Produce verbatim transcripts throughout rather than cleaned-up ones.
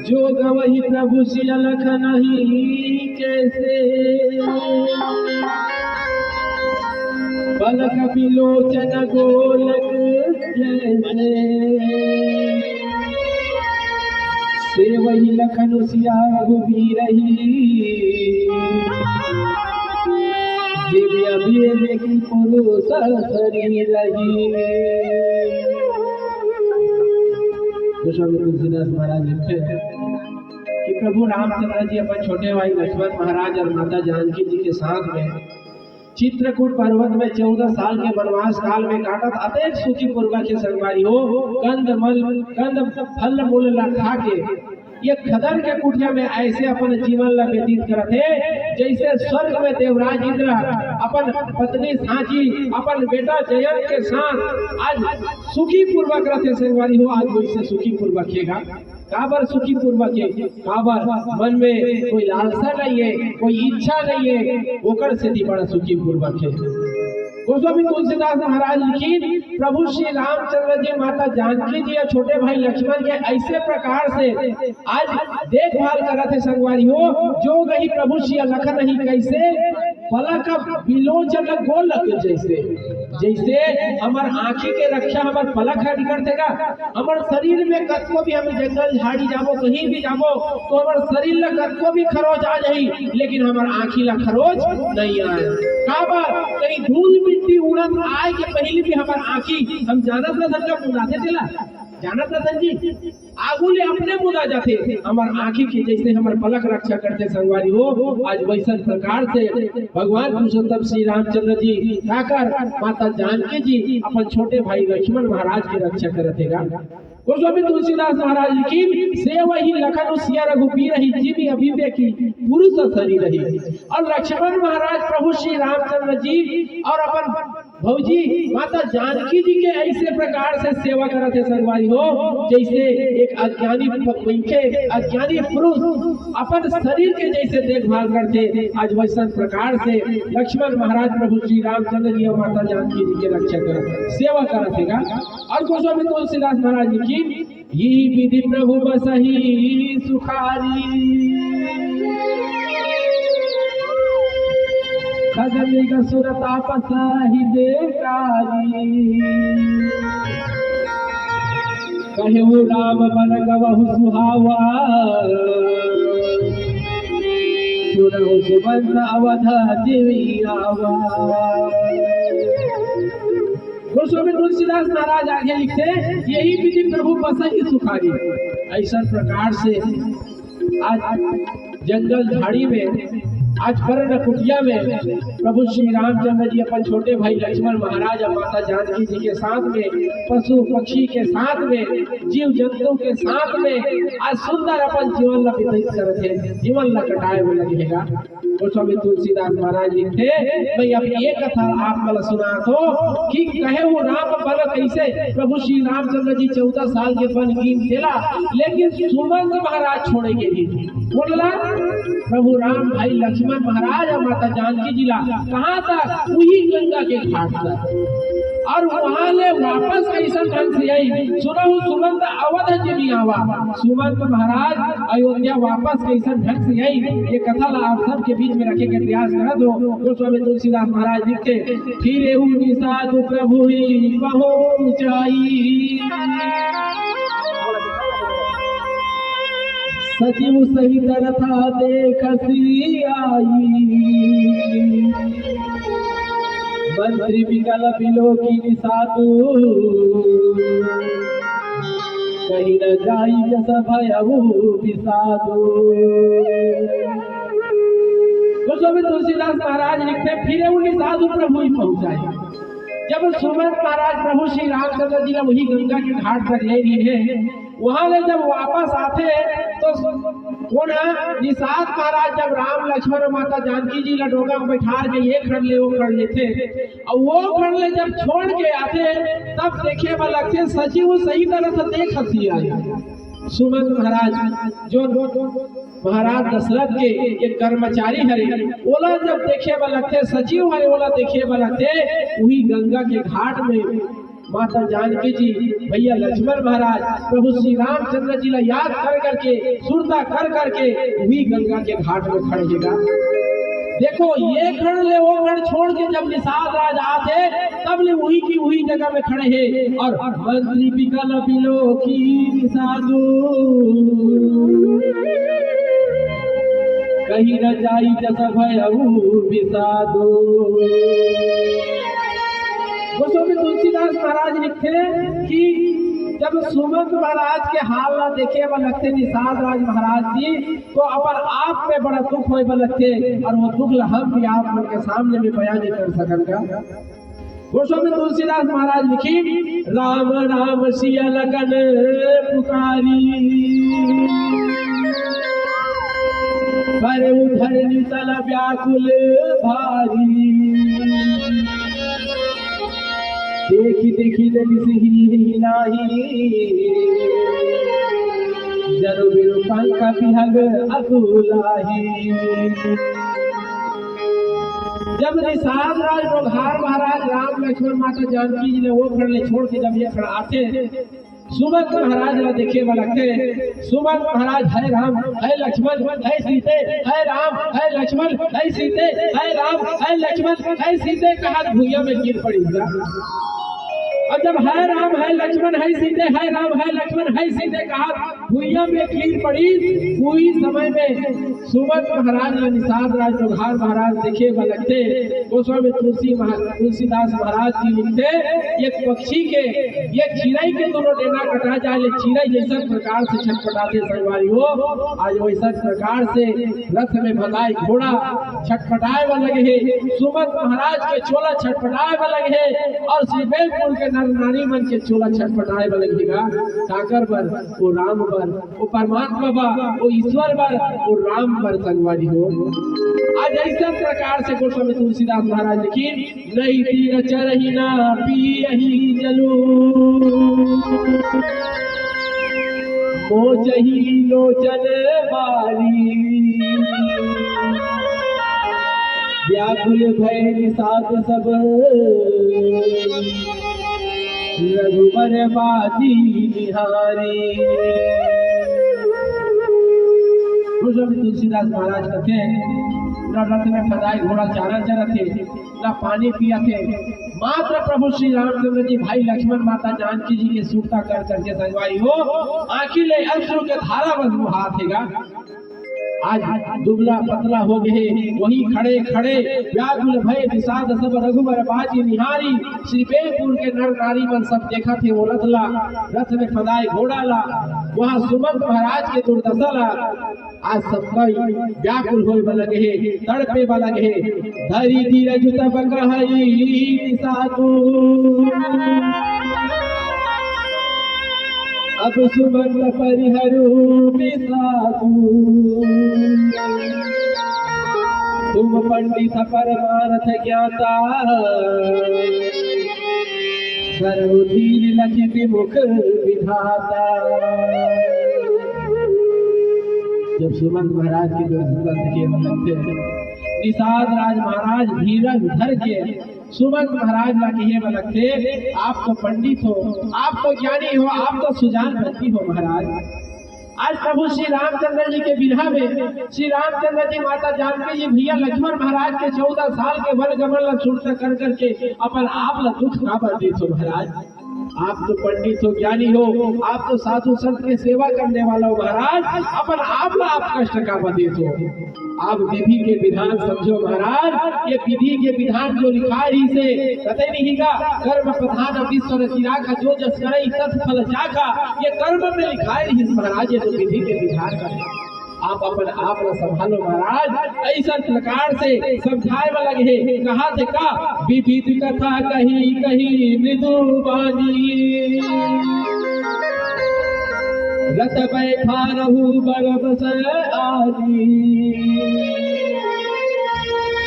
जो गवही प्रभु सिय लखनहि कइसे, पलक बिलोचन गोलक जइसे। सेवहि लखन सिया रघुबीर ही, जिम अभी देखि पुरुष सरीर ही। गोस्वामी तुलसीदास महाराज लिखते हैं कि प्रभु रामचंद्र जी अपन छोटे भाई लक्ष्मण महाराज और माता जानकी जी के साथ में चित्रकूट पर्वत में चौदह साल के वनवास काल में काटत अतेक सुखी पूर्वक हे संगवारी हो। कंद मल, कंद फल मूल ला खा के ये खदर के कुटिया में ऐसे अपन जीवन ला व्यतीत करत हे, जैसे स्वर्ग में देवराज इंद्र अपन पत्नी सांची, अपन बेटा जयंत के साथ आज सुखी पूर्वक रहते संगवारी हो। आज वैसे सुखी पूर्वक हेगा। काबर सुखी पूर्वक हे? काबर मन में कोई लालसा नहीं है, कोई इच्छा नहीं है, ओकर सेती बड़ा सुखी पूर्वक हे। गोस्वामी तुलसीदास महाराज लिखिन, प्रभु श्री रामचंद्र जी, माता जानकी जी और छोटे भाई लक्ष्मण के ऐसे प्रकार से आज देखभाल करत हे संगवारी हो। जो गही प्रभु श्री लखनहि कइसे, पलक बिलोचन गोलक जइसे। जइसे हमर आँखी के रक्षा हमर पलक ह करथे गा। हमर शरीर में कतको भी हम जंगल झाड़ी जाबो, कहीं भी जाबो, तो हमर शरीर ला कतको भी खरोच आ जाही, लेकिन हमर आँखी ला खरोच नहीं आए। काबर? कहीं धूल मिट्टी उड़त आए के पहले भी हमर आँखी, हम जानत रथन का मुंदाथे तेला, जानत रथन जी, आगू ले अपने मुंदा जाथे। हमर आँखी के जैसे हमर पलक रक्षा करथे संगवारी हो, आज वैसन प्रकार से भगवान पुरुषोत्तम श्री रामचंद्र जी काकर माता जानकी जी अपन छोटे भाई लक्ष्मण महाराज के रक्षा करत हे गा। गोस्वामी तुलसीदास महाराज लिखिन, सेवहि लखन सिया रघुबीर ही, जिम अभी देखि पुरुष सरीर ही। और लक्ष्मण महाराज प्रभु श्री रामचंद्र जी और अपन भौजी माता जानकी जी के ऐसे प्रकार से सेवा करत हे संगवारी हो, जैसे एक अज्ञानी प-, मनखे, अज्ञानी पुरुष अपन शरीर के जैसे देखभाल करथे, आज वैसन प्रकार से लक्ष्मण महाराज प्रभु श्री रामचंद्र जी और माता जानकी जी के रक्षा करत, सेवा करत हे गा। और गोस्वामी तुलसीदास महाराज जी की, "इही विधि प्रभु बसहि सुखारी, खग मृग सुर तापस ही बेकारी। कहेउ राम बन गवहु सुहावा, सुनहु सुमंत अवध जिम आवा।" गोस्वामी तुलसीदास महाराज आगे लिखथे, "इही विधि प्रभु बसहि सुखारी।" ऐसन प्रकार से आज जंगल झाड़ी में, आज वर्ण कुटिया में प्रभु श्री रामचंद्र जी अपन छोटे भाई लक्ष्मण महाराज और माता जानकी जी के साथ में, पशु पक्षी के साथ में, जीव जंतु के साथ में आज सुंदर अपन जीवन ला व्यतीत करत हे, जीवन ला कटाए में लगे हे गा। गोस्वामी तुलसीदास महाराज लिखथे, मैं अब ये कथा आप मन ला सुनात हों कि कहेउ राम बन कइसे, प्रभु श्री रामचंद्र जी चौदह साल के बन गिन तेला, लेकिन सुमंत महाराज छोड़े के नहीं। बोलला प्रभु राम भाई लक्ष्मण महाराज और माता जानकी जी ला कहाँ तक, उही गंगा के घाट तक। और वहां ले वापस कैसन ढंग से आई, सुनहु सुमंत अवध जिम आवा। सुमंत महाराज अयोध्या वापस कैसन ढंग से आई, ये कथा ला आप सबके बीच में रखे के प्रयास करत हों। गोस्वामी तुलसीदास महाराज लिखथे, "फिरेउ निषाद प्रभु ही पहुँचाई, सचिव सहित रथ देखसि आई।" मंत्री विकल बिलोकिनि साधु, कहि न जाइ जस भयउ बिसाधु। गोस्वामी तुलसीदास महाराज लिखथे, "फिरेउ निषाद प्रभु ही पहुँचाई।" जब सुमंत महाराज प्रभु श्री रामचंद्र जी ला वही गंगा के घाट तक ले गे हे, वहां ले जब वापस आथे तो कोन ह? निषाद महाराज जब राम लक्ष्मण और माता जानकी जी ला डोंगा में बैठार के ये खड़ ले वो खड़ लेथे, और वो खड़ ले जब छोड़ के आथे तब देखे बर लगथे सचिव सहित रथ देखसि आई। सुमंत महाराज जो महाराज दशरथ के एक कर्मचारी हरे, ओला जब देखे बर लगथे, सचिव हरे, ओला देखे बर लगथे, उही गंगा के घाट में माता जानकी जी, भैया लक्ष्मण महाराज, प्रभु श्री रामचंद्र जी ला याद कर करके, सुरता कर करके उही गंगा के घाट में खड़े हे गा। देखो, ये खड़ ले वो खड़ छोड़ के जब निषाद राज आथे, तब ले उही की उही जगह में खड़े हे। और मंत्री बिकल बिलोकी निषादु, कहीं न जाई जस भयउ विषादु। गोस्वामी तुलसीदास महाराज लिखथे कि जब सुमंत महाराज के हाल ला देखे बर लगथे निषाद राज महाराज जी, तो अपन आप में बड़ा दुख होए बर लगथे, और वो दुख ला हम भी आप मन के सामने में बयां नहीं कर सकन का। गोस्वामी तुलसीदास महाराज लिखिन, राम राम सिया लखन पुकारी, पर उधर नितल व्याकुल भारी। देखि देखि न बिसही नाही, जरु बिरु पंख बिहग अकुलाही। जब निषाद राज डोकहार महाराज राम लक्ष्मण माता जानकी जी ला वो खड़ ले छोड़ के जब ये खड़ आथे, सुमंत महाराज ला देखे बर लगथे। सुमंत महाराज, "हे राम, हे लक्ष्मण, हे सीते, हे राम, हे लक्ष्मण, हे सीते, हे राम, हे लक्ष्मण, हे सीते," कहत भुइयां में गिर पड़िस गा। और जब "हे राम, हे लक्ष्मण, हे सीते, हे राम, हे लक्ष्मण, हे सीते" कहत भुइयां में गिर पड़िस, उही समय में सुमंत महाराज ला निषाद राज डोकहार महाराज देखे बर लगथे। गोस्वामी तुलसी महा-, तुलसीदास महाराज जी लिखथे, एक पक्षी के, एक चिरई के दोनों डेना कटा जाए ले चिरई जैसन प्रकार से छटपटाथे संगवारी हो। आज वैसन प्रकार से रथ में बंधाए घोड़ा छटपटाए बर लगे हे, सुमंत महाराज के चोला छटपटाए बर लगे हे, और श्री बेलपुर के नर नारी मन के चोला छटपटाए बर लगे हे गा। काकर बर? वो राम बर, वो परमात्मा बर, वो ईश्वर बर, वो राम बर संगवारी हो। आज ऐसा प्रकार से गोस्वामी तुलसीदास महाराज लिखिन, "नहीं तीर चरही ना पियही जलू, मोचही लोचन बारी, व्याकुल भय निषाद सब, रघुबर बाजी निहारी।" गोस्वामी तुलसीदास महाराज कथे, पूरा रथ में फदाए घोड़ा चारा चरत हे, ना पानी पियत हे। मात्र प्रभु श्री रामचंद्र जी भाई लक्ष्मण माता जानकी जी के सुरता कर करके संगवारी हो, आंखी ले अश्रु के धारा बस बहात हे गा। आज दुबला पतला हो गए हे, वही खड़े खड़े व्याकुल भय निषाद सब, रघुबर बाजी निहारी। श्री बेलपुर के नर नारी मन सब देखत हे वो रथ ला, रथ में फदाए घोड़ा ला, वहाँ सुमंत महाराज के दुर्दशा ला। आज सब कोई व्याकुल होए बर लगे हे, तड़पे बर लगे हे। धरी धीरज तब कहई निषादु, अब सुमंत परिहरु विषादु। तुम पंडित परमार्थ ज्ञाता, धरहु धीर लखि विमुख विधाता। जब सुमंत महाराज के दर्शन के लगथे, निषाद राज महाराज धीरज धर के सुमंत महाराज ला कहे बर लगथे, "आप तो पंडित हो, आप तो ज्ञानी हो, आप तो सुजान व्यक्ति हो महाराज।" आज प्रभु श्री रामचंद्र जी के बिरहा में श्री रामचंद्र जी, माता जानकी जी, भैया लक्ष्मण महाराज के चौदह साल के वन गमन ला सुरता कर करके अपन आप ला दुख काबर देत हो महाराज? आप तो पंडित हो, ज्ञानी हो, आप तो साधु संत के सेवा करने वाला हो महाराज, अपन आप ला आप कष्ट काबर देत हो? आप विधि के विधान समझो महाराज, ये विधि के विधान जो लिखाय रहिस हे, कथे नहीं का, "कर्म प्रधान विश्व रचि राखा, जो जस करई तस फल चाखा।" ये कर्म में लिखाय रहिस महाराज, ये तो विधि के विधान का। आप अपन आप ला संभालो महाराज, ऐसा प्रकार से समझाए वाला लगे हे। कहा थे का, "विविध कथा कही कही मृदु बानी, रथ बैठारहु बरबस आनी।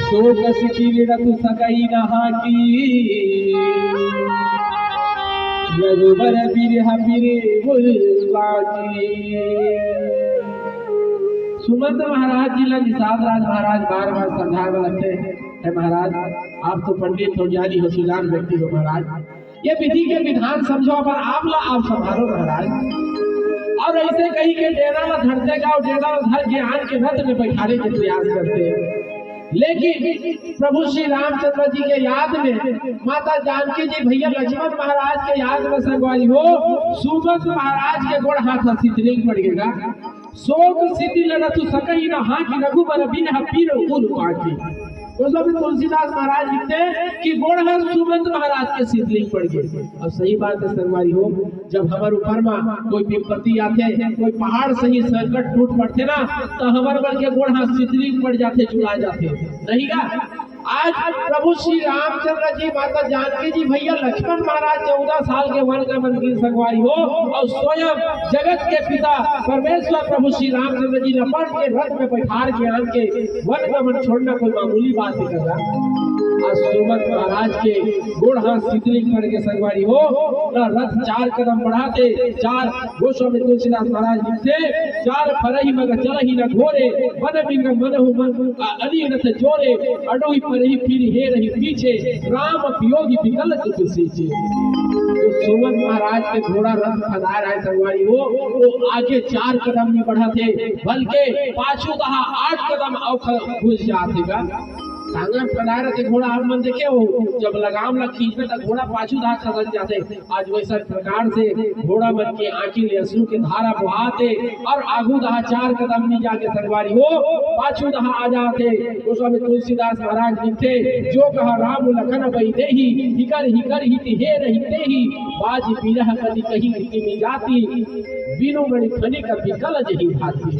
सो कस किन रथ सकई न हाकी, रघुबर बिरह बिरे उर बाकी।" सुमंत महाराज जी ला निषाद राज महाराज बार बार समझाए बर लगथे, "हे महाराज, आप तो पंडित हो, ज्ञानी हो, सुजान व्यक्ति हो महाराज, ये विधि के विधान समझो, अपन आप ला आप संभालो महाराज। और ऐसे कही के डेरा ला धरथे गा, और डेरा ला धर के आन के रथ में बैठारे के प्रयास करथे। लेकिन प्रभु श्री रामचंद्र जी के याद में, माता जानकी जी, भैया लक्ष्मण महाराज के याद में संगवारी हो, सुमंत महाराज के गोड़ हाथ ह शिथिल पड़ गे गा। शोक शिथिल रतु सकहि न हांकि, रघुबर बिरह पीर उर पांकि। गोस्वामी तुलसीदास महाराज लिखथे कि गोड़ हाथ सुमंत महाराज के शिथिल पड़ गे। अब सही बात है संगवारी हो, जब हमर ऊपर मा कोई विपत्ति आथे, कोई पहाड़ सही संकट टूट पड़थे ना, त हमर मन के गोड़ हाथ शिथिल पड़ जाथे, जुड़ा जाथे, नहीं का? आज प्रभु श्री रामचंद्र जी, माता जानकी जी, भैया लक्ष्मण महाराज चौदह साल के वन गमन के संगवारी हो, और स्वयं जगत के पिता परमेश्वर प्रभु श्री रामचंद्र जी ल अपन के रथ में बैठार के आन के वन गमन छोड़ना कोई मामूली बात नहीं करना। आज सुमंत महाराज के गोड़ हाथ शिथिल पड़ के संगवारी हो, न रथ चार कदम बढ़ाथे, चार गोस्वामी तुलसीदास महाराज लिखथे, चार फरहि मग चलहि न घोरे, बन बिंग मनहु मन, आ, अनी रथ जोरे, अडोही परही फिर हेरही पीछे, राम वियोगी बिकल दुख सींचे। तो सुमंत महाराज के घोड़ा रथ फदाय रहा है संगवारी हो, वो आगे चार कदम नहीं बढ़ाथे, बल्कि पाछू दहा आठ कदम अउ ख-, घुस जाथे गा। सांगर फदाय रथे घोड़ा, आप मन देखे हो, जब लगाम ला खींचबे त घोड़ा पाछू दहा खसक जाथे। आज वैसा प्रकार से घोड़ा मन के आंखी ले अश्रु के धारा बोहाथे और आगू दहा चार कदम नहीं जाके संगवारी हो, पाछू दहा आ जाथे। गोस्वामी तुलसीदास महाराज लिखथे, जो कहा राम लखन वैदेही, हिकर हिकर हित हेरहि तेहि, बाजि बिरह कलि कहि तिमि जाति, बिनु मणि फनिक बिकल जही भाति।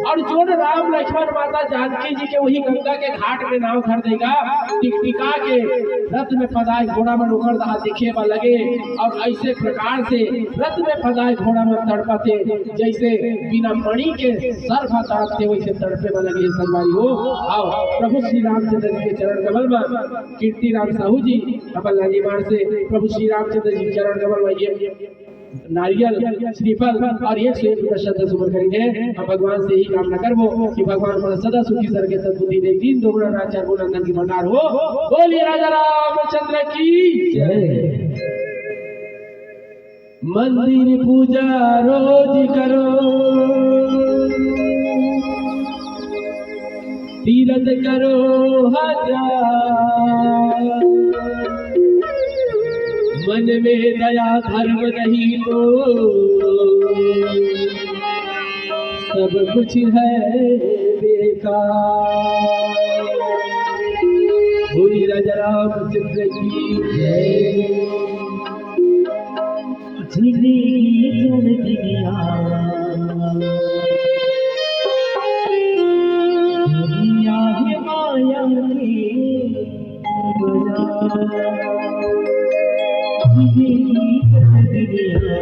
और जोन राम लक्ष्मण माता जानकी जी के वही गंगा के घाट में नाव धर देगा, टिकटिका के रथ में फदाय घोड़ा मन ओकर दहा दिखे बर लगे, और ऐसे प्रकार से रथ में फदाय घोड़ा मन तड़पथे, जैसे बिना मणि के सर्प तड़पथे, वैसे तड़पे बर लगे संगवारी हो। आओ, प्रभु श्री रामचंद्र जी के चरण कमल में कीर्ति राम साहू जी अपन लाजीवार से प्रभु श्री रामचंद्र जी के चरण कमल में ये नारियल, श्रीफल और एक सौ एक रुपया श्रद्धा सुमन करेंगे। हम भगवान से ही कामना करबो कि भगवान मन सदा सुखी, सरगे सद्बुद्धि दे, तीन दोगुना राज चार गुना धन की भंडार हो। बोलिए राजा रामचंद्र की जय। मंदिर पूजा रोज करो, तीरथ करो हजार, मन में दया धर्म नहीं तो सब कुछ है बेकार। बोलिए राजा रामचंद्र की जय। झिली झल दुनिया, दुनिया है माया के बाजार। झिली झल दुनिया,